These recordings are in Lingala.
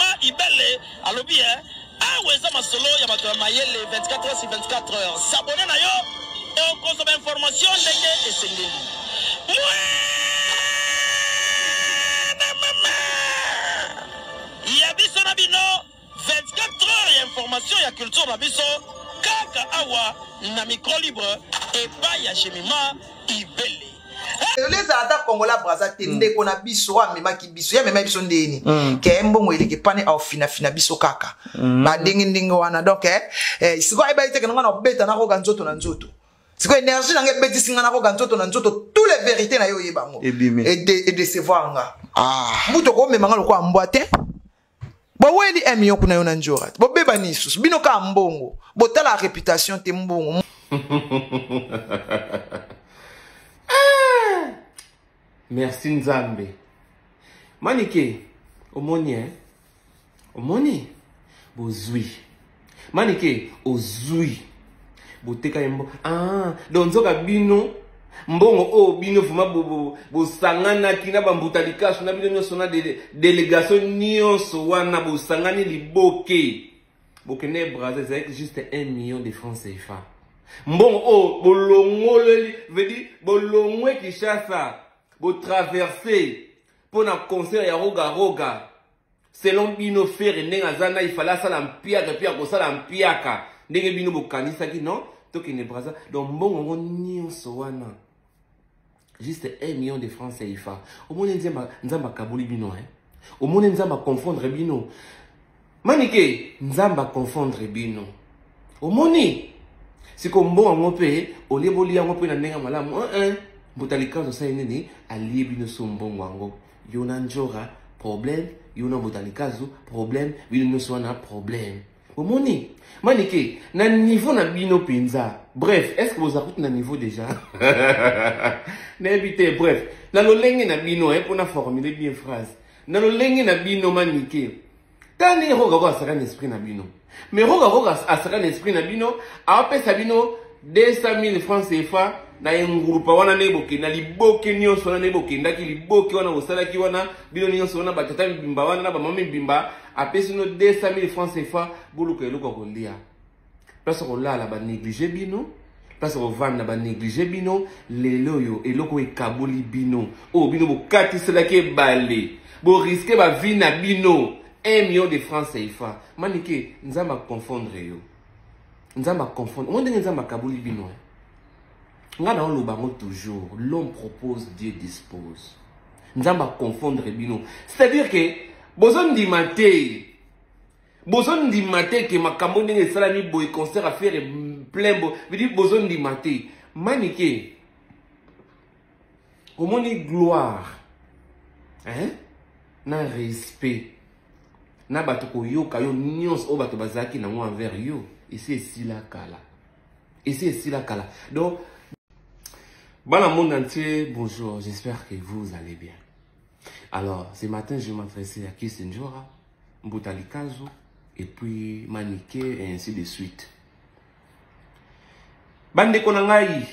Jemima Ibele alobi eh, awa eza masolo ya bato ya mayele 24 heures sur 24 heures. S'abonner na yo okozwa ba information ndenge esengeli. Mwana mama ya biso na bino 24 heures ya information ya culture na biso kaka awa na micro libre epai ya Jemima Ibele. Lelo ezala ata kongola braza te hmm. ndeko na biso oyo amemaki biso ye amemaki biso ndeni hmm. ke mbongo eleki pane aofinafina biso kaka hmm. bandenge ndenge wana donc eh, eh, sikoyo ayebaki te ke nanga na obeta nakoka nzoto na nzoto sikoyo énergie nanga ebetisi nga nakoka nzoto na nzoto tous les vérités na ye oyeba yango edecevoir nga ah. mutu okomema nga lokola mbwa te boweli un million kuna yo na njora te bobebani lisusu bino kaka mbongo botala réputation te mbongo ah! Merci nzambe manike omoni eh? Omoni bozui manike ozui boteka ye mbo ah donc nzoka bino mbongo oyo bino vraiment bosanganaki na bambuta likasu na bino nyonso na délégation nyonso wana bosangani liboke bokende braza ezalaki juste 1 million de francs CFA mbongo oyo bolongoleli veut dire bolongwe Kinshasa botraverse mpo na concert ya roga roga selon bino Ferre ndenge aza na ifale asala mpiaka mpe akosala mpiaka ndenge bino bokanisaki non tokende Brazza donc mbongo yango nyonso wana juste 1 million de francs CFA omoni nzambe akaboli bino hein omoni nzambe aconfondre bino manike nzambe aconfondre bino omoni siko mbongo yango mpe olie bolia yango mpe na ndenge ya malamu eh, mbuta likanzo asali nini alie bino so mbongo yango yo na njora problème yo na mbuta likazu problème bino nyonso wana problème omoni manike na niveau na bino mpenza bref est ce que boza kutu na niveau déjà nayebi te bref na lolenge na bino eh, mpona formule bien phrase na lolenge na bino manike tala ndenge roga roga asaka na esprit na bino mais roga roga asaka na esprit na bino apesa bino 200 000 francs CFA na engulupa wana ndenge bokenda liboke nyonso wana ndenge bokendaki liboke wana bosalaki wana bino nyonso wana batata mibimba wana na bamama mibimba apesi bino 200 000 francs CFA boluka eloko ya kolia place ya kolala ba néglige bino place ya kovanda ba néglige bino lelo oyo eloko oyo ekaboli bino oyo bino bokatiselaki ebale boriske bavie na bino 1 million de francs CFA manike nzambe aconfondre yo nzambe aconfondre omoni ndenge nzambe akaboli bino ngai naoloba yango toujours l'homme propose dieu dispose nzambe aconfondre bino c'est à dire que bozondima te Bozo ndima te ke makambo ndenge esalami boye concert affaire plein bo veut bozo ndima te manike omoni gloire hein na respect na bato koyoka yo nyonso oyo bato bazalaki nango envers yo esi esila kala esi esila kala donc bana monde entier bonjour j'espère que vous allez bien alors ce matin je m'adressais à Kisindjora Mbuta Likazu et puis Manike et ainsi de suite. Bandeko na ngai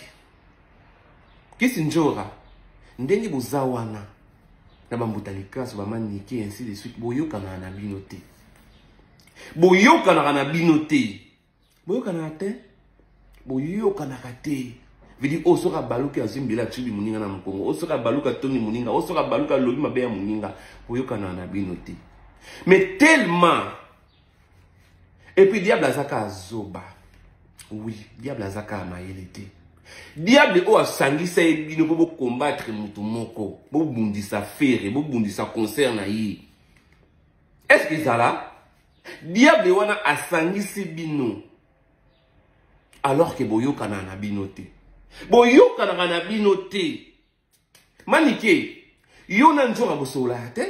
Kisinjora ndenge boza wana na bambuta likazu ba Manike et ainsi de suite boyokanaka na bino te. Boyokanaka na bino te. Boyokanaka te. Boyokanaka te. Vidi oyo soki abaluki azwi mbila atubi moninga na mokongo, oyo soki abaluki atongi moninga, oyo soki abaluki alobi mabe ya moninga, boyokanaka na bino te. Mais tellement et puis diable aza kaka zoba. Oui, diable aza kaka mayele te. Diable oyo asangisa ye bino mpo bocombattre moto moko, bobundisa Ferre, bobundisa concert na ye. Est-ce que ezala diable wana asangisi bino alors que boyokanaka na bino te boyokanaka na bino te manike yo na nzoka bosololaka te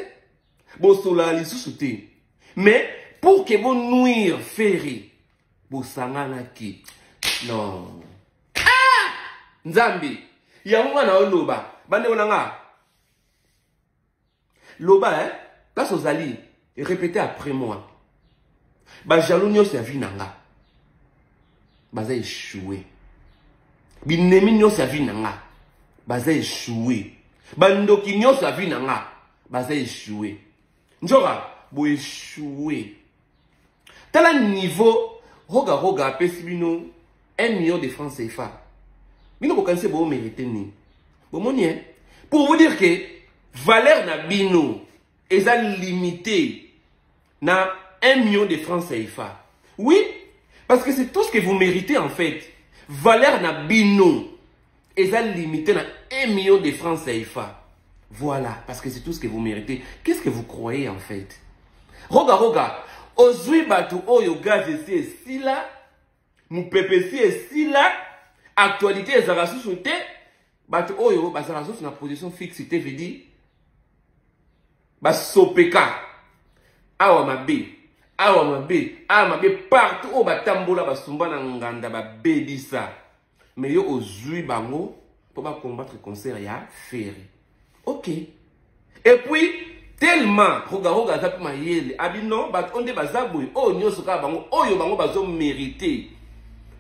bosololaka lisusu te mais pour que bonuire Ferre bosanganaki non ah! nzambe yango nga na oloba bandeko na nga loba hein place ozali répétez après moi ba jaloux nyonso ya vie na nga baza échoué binemi nyonso ya vie na nga baza échoué bandoki nyonso ya vie na nga baza échoué nzoka Boéchoué. Tala niveau Roga Roga apesi bino 1 million de francs CFA. Bino bokanisi bo mérité nini? Bomoni hein? Pour vous dire que valeur na bino eza limité na 1 million de francs CFA. Oui, parce que c'est tout ce que vous méritez en fait. Valeur na bino eza limité na 1 million de francs CFA. Voilà, parce que c'est tout ce que vous méritez. Qu'est-ce que vous croyez en fait? Roga Roga, ozwi bato oyo gaz esi esila, mopepe esi esila, actualité ezalaka susu te, bato oyo bazalaka susu na position fixe te, veut dire basopeka awa mabe, awa mabe, awa mabe, partout oyo batambola basumba na nganda babebisa. Mais yo ozwi bango po ba combattre concert ya Ferre. Ok. Et puis tellement Roga Roga aza pe mayele, abi non, bato oyo nde baza boye, oyo nyonso kaka bango, oyo bango bazo mériter.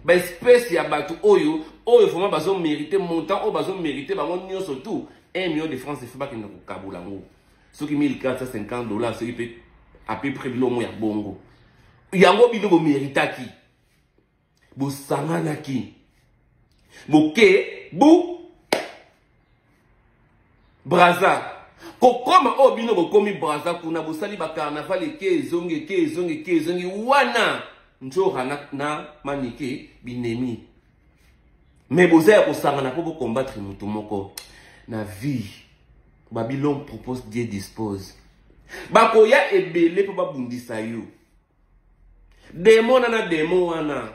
Ba espèce ya bato oyo, oyo vraiment bazo mériter montant, oyo bazo mériter bango nyonso tout 1 million de francs CFA bakende kokabola yango. Soki 1450 $, soki pe à peu près biloko ya bongo. Yango bino bo méritaki. Bosanganaki. Boke bu Braza. Kokoma oyo bino bokomi Braza kuna bosali ba carnaval eke ezongi eke ezongi eke ezongi wana nzora na Manike binemi. Mais boza ya kosangana po bo combattre mutu moko na vie. Babylone propose, Dieu dispose. Bakoya ebele po babundisa yo. Démon na démon wana.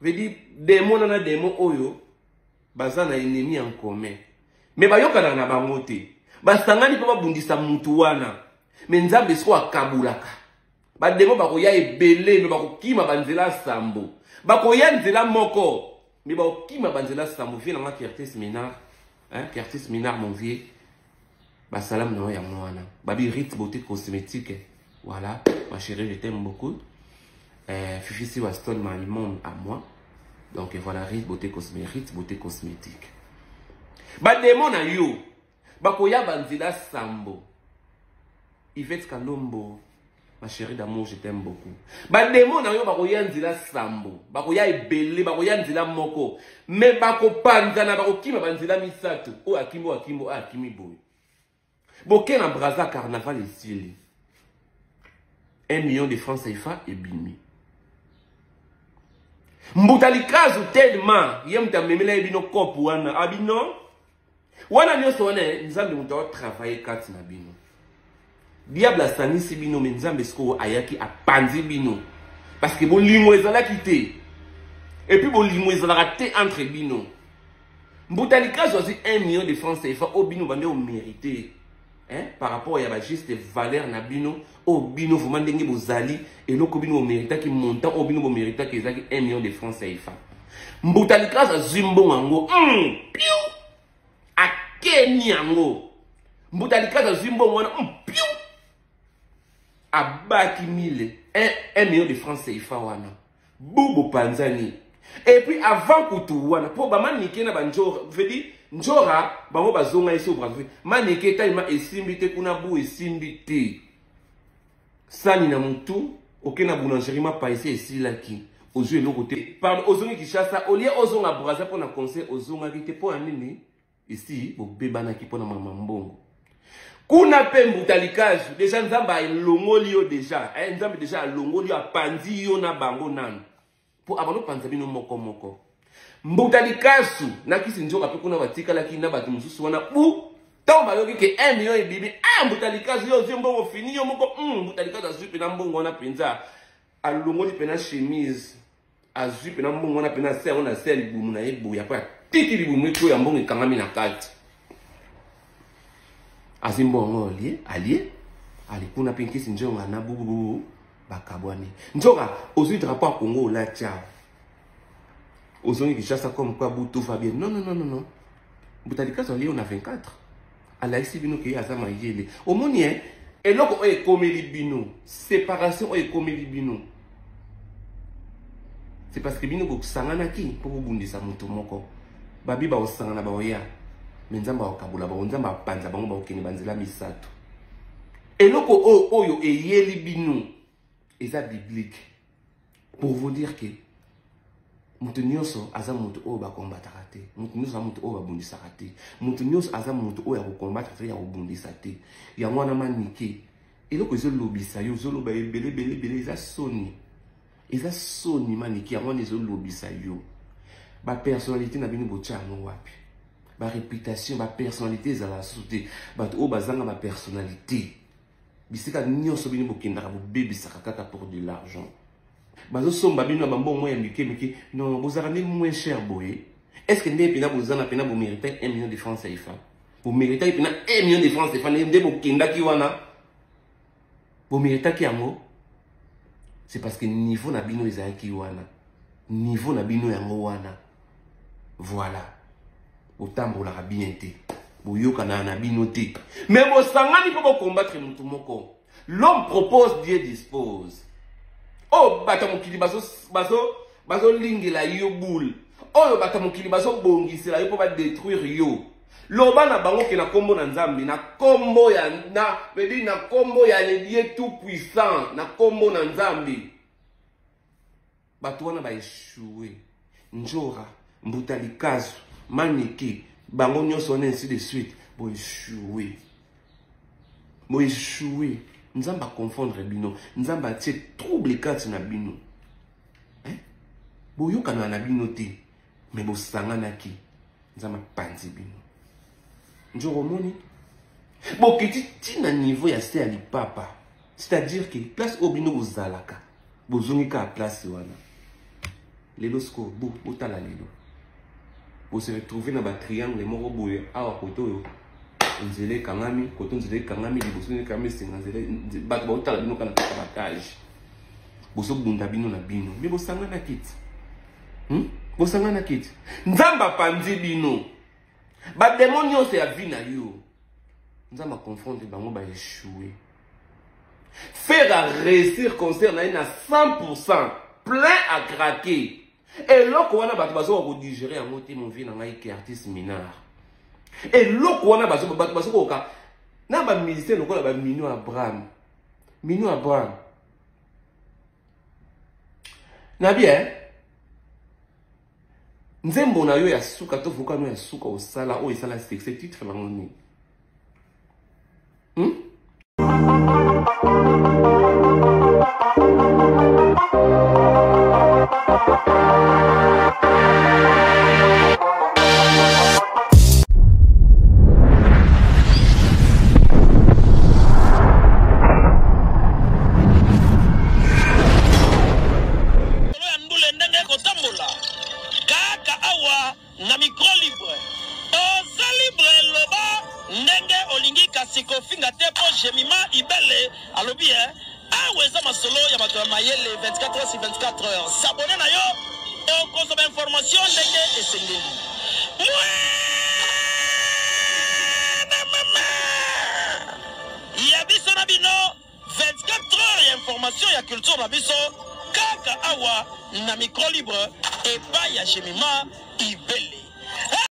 Veut dire démon na démon oyo baza na ennemi en commun. Mais bayokana na bango te. Basangani po babundisa mutu wana. Mais Nzambe siko akabulaka. Ba démon bakoya ebele mais bakokima banzela sambo. Bakoya nzela moko mais bakokima banzela sambo. Vieux nanga Curtis Minard, hein, Curtis Minard mon vieux. Ba salam na ya mwana. Babi Rit beauté cosmétique. Voilà, ma chérie, je t'aime beaucoup. Fifi Siwa Stone, ma monde à moi. Donc voilà, Rit beauté cosmétique, Rit beauté cosmétique. Ba démon na yo. Bakoya banzela sambo. Yvette Kalombo, ma chérie d'amour, je t'aime beaucoup. Ba démon na yo bakoya nzela sambo. Bakoya ebele, bakoya nzela moko. Mais bako panzana, bako kima banzela misato. O akimbo, akimbo, akimi boy. Boke na Braza carnaval esili. 1 million de francs CFA ebimi. Mbuta likazu tellement ye muta memela ye bino kopo wana abino wana nyonso wana Nzambe mutu a travailler kati na bino. Diable asanisi bino mais Nzambe sikoyo ayaki apanzi bino parce que bolingo ezalaki te. Et puis bolingo ezalaka te entre bino. Mbuta likazu azwi 1 million de francs CFA oyo bino bande o mérité. Hein, par rapport à la juste valeur na bino o bino vraiment ndenge bozali eloko bino méritaki montant o bino bo méritaki ezaki 1 million de francs CFA. Mbuta likazu azwi mbongo yango, piu akeni yango. Mbuta likazu azwi mbongo wana, piu abaki mille, 1 million de francs CFA wana. Bubu panzani. Et puis avant kutu wana po ba Manike na ba Njora, veut dire Njora bango bazonga iso Brazzaville. Manike tellement esimbi te kuna bu esimbi te. Sani na mutu oke na boulangerie ma paese esilaki. Ozwi eloko te. Pardon, ozongi Kinshasa, au lieu ozonga Brazza po na conseil ozonga te po ya nini? Ici bobebanaki po na mama mbongo. Kuna pe mbuta likazu, déjà Nzambe alongoli yo déjà. Eh, Nzambe déjà alongoli yo, apandi yo na bango nanu. Po abano panza bino moko moko. Mbuta likazu, na kisi nzoka pe kuna batikalaki na bato mosusu wana bu tango bayoki ke 1 million ebimi, ah mbuta likazu yo ozwi mbongo fini yo moko, mbuta likazu azwi pe na mbongo wana penza. Alongoli pe na chemise, azwi pe na mbongo wana pe na se yango na se ya libumu na ye boye, après atiki libumu eko ya mbongo ekangami na kati. Azwi mbongo alie, alie, ali kuna pe nkisi njonga na bububu bakabwani. Njonga ozwi drapeau ya Congo olati awa. Ozongi Kinshasa comme quoi bu tout va bien. Non, non, non, non, non. Mbuta likazu alie na 24. Alaisi bino ke aza mayele. Omoni hein, eloko oyo ekomeli bino, séparation oyo ekomeli bino. C'est parce que bino bosanganaki po bobundisa moto moko. Babi ba osangana ba oya. Mais Nzambe akabola bango, Nzambe apanza bango ba okende banzela misato. Eloko oyo oyo eyeli bino eza biblique. Pour vous dire que moto nyonso aza moto oyo bakombataka te, moto nyonso aza moto oyo babundisaka te, moto nyonso aza moto oyo ya kokombatre te, ya kobundisa te. Yango wana Manike, eloko ezolobisa yo, ozoloba ebele ebele ebele, eza soni, eza soni Manike. Yango wana ezolobisa yo. Bapersonnalité na bino botya yango wapi? Bareputation, bapersonnalité ezala susu te. Bato oyo bazanga bapersonnalité, bisika nyonso bino bokendaka bobebisaka kaka pour de l'argent. Bazosomba bino na bambongo ya mike mike. Non, bozalaka nde moins cher boye. Est ce que nde mpena boza na mpena bomérite 1 million de francs CFA? Boméritaki mpena 1 million de francs CFA nde bokendaki wana, boméritaki yango. C'est parce que niveau na bino ezalaki wana, niveau na bino yango wana. Voilà, botambolaka bien te, boyokana na bino te, mais bosangani mpo bocombattre motu moko. L'homme propose, Dieu dispose. Oyo bato ya mokili bazolingela yo boule, oyo bato ya mokili bazobongisela yo mpo badétruire yo, loba na bango ke na nkombo na Nzambe, na nkombo ya na vedi, na nkombo ya le Dieu tout puissant, na nkombo na Nzambe, bato wana baéchoué. Njora, Mbuta Likazu, Manike, bango nyonso wana, ainsi de suite, boéchoué, boéchoué. Nzambe aconfondre bino, Nzambe atie trouble kati na bino. Boyokana na bino te, me bosanganaki, Nzambe apanzi bino. Njoro, omoni, bokiti ntina niveau ya se ya lipapa, c'est-à-dire que place oyo bino bozalaka, bozongi kaka place wana lelo. Sikoyo bo botala lelo, bose retrouve na batriangle moko boye awa. Kote oyo nzela ekangami, kote nzela ekangami, liboso ekangami, esenga nzela, bato baotala bino kaka na kaka bakage. Bozobunda bino na bino, me bosanganaki ti, Bosanganaki ti, Nzambe apanzi bino. Bademo nyonso ya vie na yo, Nzambe aconfondre bango, baéchoué. Faire réussir concert na ye na 100%, plein à craquer. Eloko wana bato bazoka kodigérer yango te. Mon vie na ngai ke artiste minard, eloko wana bato bazokoka na bamusicien lokola bamino Abraham, Mino Abraham na bien. Nzembo na yo ya suka to vokano ya suka osala oyo esala succès, titre nango nini, Solo ya ndule ndenge ekotambola kaka awa na micro libre. Oza libre, loba ndenge olingi, kasi kofinga te, mpo Jemima Ibele alobi e awa eza masolo ya bato ya mayele. 24 heures sur 24 heures, s'abonner na yo, okozwa bainformation ndenge esengeli. Mwana mama ya biso na bino, 24 heures ya information ya culture na biso kaka awa na micro libre epai ya Jemima Ibele.